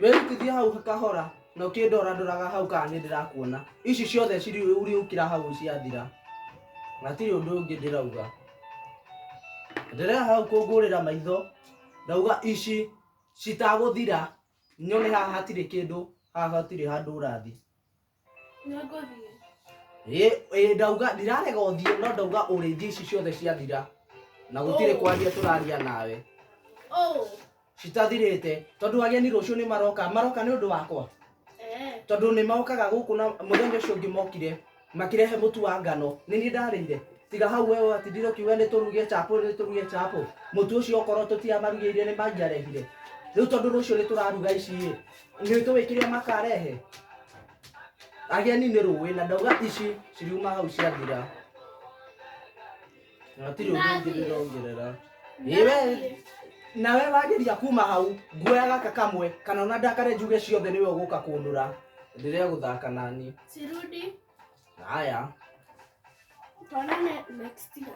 Wĩrutithie hau kahora na ũkĩndora ndoraga hau kana nĩ ndĩrakuona. Ici ciothe cirĩ ũrĩũkĩra hau ciathira. Hatirĩ ũndũ ũngĩ ndĩrauga. Endelea hau kũngũrĩra maitho. Ndauga ici citagũthira nyone haha hatirĩ kĩndũ, haha hatirĩ handũ ũrathiĩ. Nĩngũthiĩ. Ĩ ĩ, ndauga ndirarega ũthiĩ no ndauga ũrĩthiĩ ici ciothe ciathira na gũtirĩ Oh. kwaria tũraria nawe. Oh. Citathirĩte tondũ ageni rũciũ nĩ maroka, maroka nĩ ũndũ wakwa. Eh. Tondũ nĩ mokaga gũkũ na mũthenya ũcio ũngĩ mokire makĩrehe mũtu wa ngano nĩ niĩ ndarĩire. Tiga hau wewe watindire ũkiuga nĩ tũruge chapo nĩ tũruge chapo, mũtu ũcio okorwo tũtiamarugĩire nĩ mangĩarehire. Rĩu tondũ rũciũ nĩ tũraruga ici ĩ, nĩ tũĩ kĩrĩa makarehe. Ageni nĩ rũĩ na ndauga ici ciriuma hau ciathira. Hatirĩ ũndũ ũngĩ ndĩrongerera. Ĩ we nawe wageria kuma hau nguoya gaka kamwe kana ona ndakare njuge ciothe nĩwe ũgũka kũnũra. Ndĩrĩa gũthaka nani. Sirudi. Haya. Tuonane next year.